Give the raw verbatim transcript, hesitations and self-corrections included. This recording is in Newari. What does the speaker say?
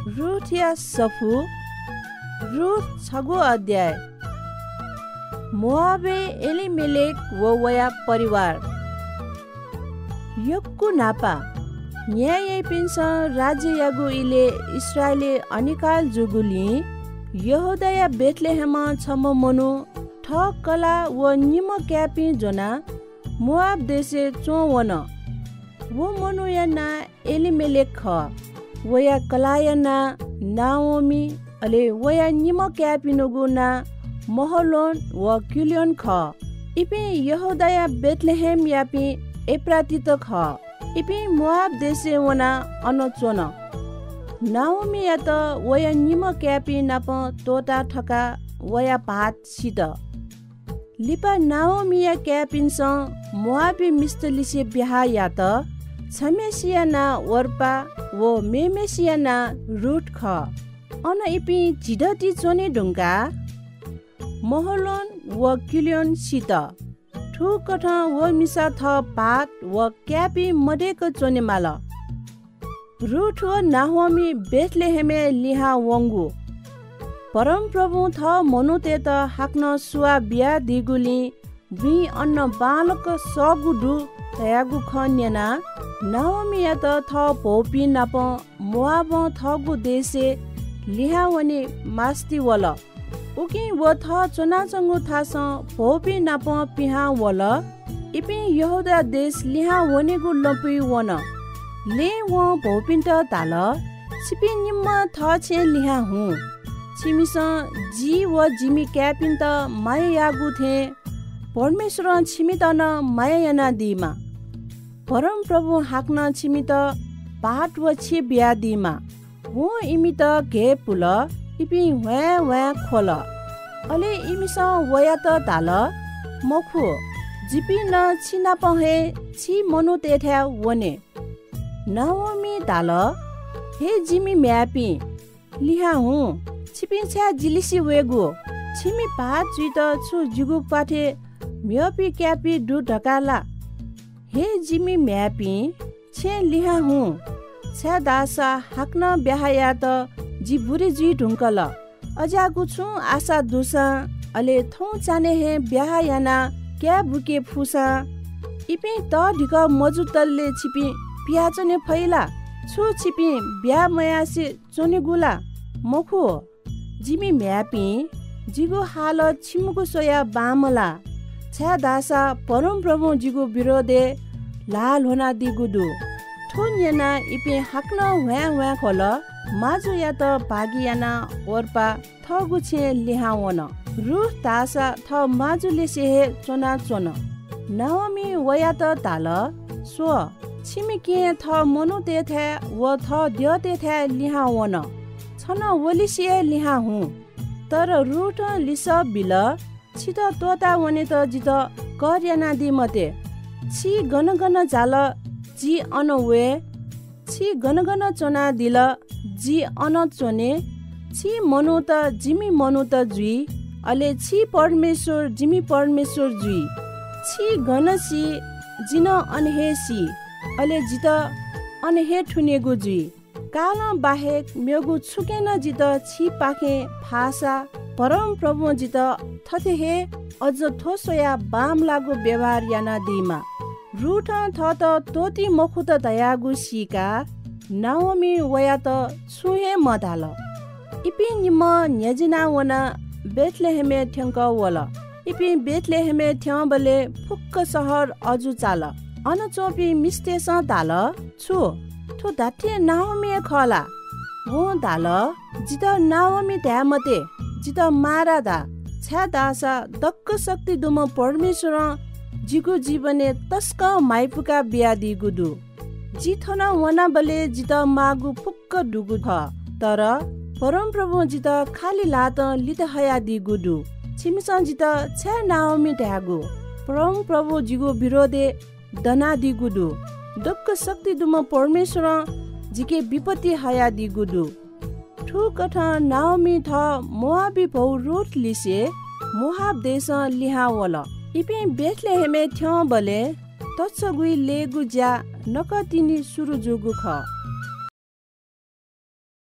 रुथया सफू, रुथ छगू अध्याय। मोआबय् एलिमेलेक व वया परिवार। यक्व न्हापा न्याय् याइपिन्सं राज्य याःगु इलय् इस्राएलय् अनिकाल जूगुलिं यहूदाया बेथलेहेमं छम्ह मनू थः कलाः व निम्ह काय्‌पिं ज्वनाः मोआब देशय् च्वंवन। व मनूया नां एलिमेलेक खः। वया कलाःया नां नाओमी, अले वया निम्ह काय्‌पिनिगु नां महलोन व किलियोन खः। इपिं यहूदाया बेथलेहेमयापिं एप्रातीत खः। इपिं मोआब देशय् वनाः अन च्वन। नाओमीयात वया निम्ह काय्‌पिं नाप त्वःता थकाः वया भाःत सित। लिपा नाओमीया काय्‌पिन्सं मोआबी मिस्तलिसे ब्याहा यात। छम्हेसिया नां ओर्पा व मेम्हेसिया नां रुथ खः। अन इपिं झिदति च्वने धुंकाः महलोन व किलियोन सित। थुकथं व मिसा थः भाःत व काय्‌पिं मदय्‌क च्वनेमाल। रुथ व नाओमी बेथलेहेमय् लिहां वंगु। परमप्रभुं थः मनूतय्‌त हाकनं सुवाः बियादीगुलिं बुँइ अन्न बांलाक सःगु दु धयागु खँ न्यनाः नाओमीयात थः भौपिं नाप मोआबं थःगु देशय् लिहां वने मास्ति वल। उकिं व थः च्वनाच्वंगु थासं भौपिं नाप पिहां वल। इपिं यहूदा देश लिहां वनेगु लँपुइ वन। लँय् वं भौपिन्त धाल, "छिपिं निम्ह थः छेँय् लिहां हुँ। छिमिसं जि व जिमि काय्‌पिन्त माया याःगु थें परमेश्वरं छिमित नं माया यानादीमा। परमप्रभुं हाकनं छिमित भाःत व छेँ बियादीमा।" वं इमित घय्‌पुल, इपिं ह्वाँय् ह्वाँय् ख्वल। अले इमिसं वयात धाल, "मखु, जिपिं नं छि नाप हे छि मनूतय्‌थाय् वने।" नाओमी धाल, "हे जिमि म्ह्याय्‌पिं, लिहां हुँ, छिपिं छाय् जिलिसे वयेगु? छिमि भाःत जुइत छु जिगु प्वाथय् म्ह्यःपिं काय्‌पिं दु धकाः ला? हे जिमि म्ह्याय्‌पिं, छेँय् लिहां हुँ, छाय्‌धाःसा हाकनं ब्याहा यायेत जि बुरे जुइ धुंकल। अज्याःगु छुं आशा दुसां, अले थौं चान्हय् हे ब्याहा यानाः काय् बुके फुसां, इपिं तःधिकः मजुतले छिपिं पियाच्वने फइ ला? छु छिपिं ब्याहा मयासें च्वनेगु ला? मखु, जिमि म्ह्याय्‌पिं, जिगु हालत छिमिगु स्वयाः बांमलाः, छाय्‌धाःसा परमप्रभुं जिगु विरोधय् ल्हाः ल्ह्वनादीगु दु।" थ्व न्यनाः इपिं हाकनं ह्वाँय् ह्वाँय् ख्वल। माजुयात भागि यानाः ओर्पा थःगु छेँय् लिहां वन। रुथ धाःसा थः माजुलिसे हे च्वनाच्वन। नाओमीं वयात धाल, "स्व, छिमि केहेँ थः मनूतय्‌थाय् व थः द्यःतय्‌थाय् लिहां वन। छ नं वलिसे हे लिहां हुँ।" तर रुथं लिसः बिल, "छितः त्वःता वनेत जितः कर यानादी मते। छि गन गन झाल, जि अन वये। छि गन गन च्वनादिल, जि अन च्वने। छि मनूत जिमि मनूत जुइ, अले छि परमेश्वर जिमि परमेश्वर जुइ। छि गन सी, जि नं अन हे सी, अले जितः अन हे थुनेगु जुइ। कालं बाहेक मेगु छुकिं नं जितः छिपाखें फाःसा परमप्रभुं जितः थथे हे अझ थ्व स्वयाः बांमलाःगु व्यवहार यानादीमा।" रुथं थःत त्वःती मखुत धयागु सीकाः नाओमीं वयात छुं हे मधाल। इपिं निम्ह न्ह्यजिना वनाः बेथलेहेमय् थ्यंकः वल। इपिं बेथलेहेमय् थ्यंबलय् फुक्क शहर अजू चाल। अन च्वंपिं मिस्तय्‌सं धाल, "छु, थ्व धात्थें नाओमी हे खः ला?" वं धाल, "जितः नाओमी धाये मते, जितः मारा धा, छाय्‌धाःसा दक्व शक्ति दुम्ह परमेश्वरं जिगु जीवनय् तसकं म्हाइपुका बियादीगु दु। जि थन वनाबलय् जितः माःगु फुक्क दुगु खः, तर परमप्रभुं जितः खालि ल्हातं लित हयादीगु दु। छिमिसं जितः छाय् नाओमी धायेगु? परमप्रभु जिगु विरोधय् दनादीगु दु। दक्व शक्ति दुम्ह परमेश्वरं जिके विपत्ति हयादीगु दु।" थुकथं नाओमी थः मोआबी भौ रुथ लिसे मोआब देशं लिहां वल। इपिं बेथलेहेमय् थ्यंबलय् तछगुइ लय्‌गु ज्या नकतिनि सुरु जूगु खः।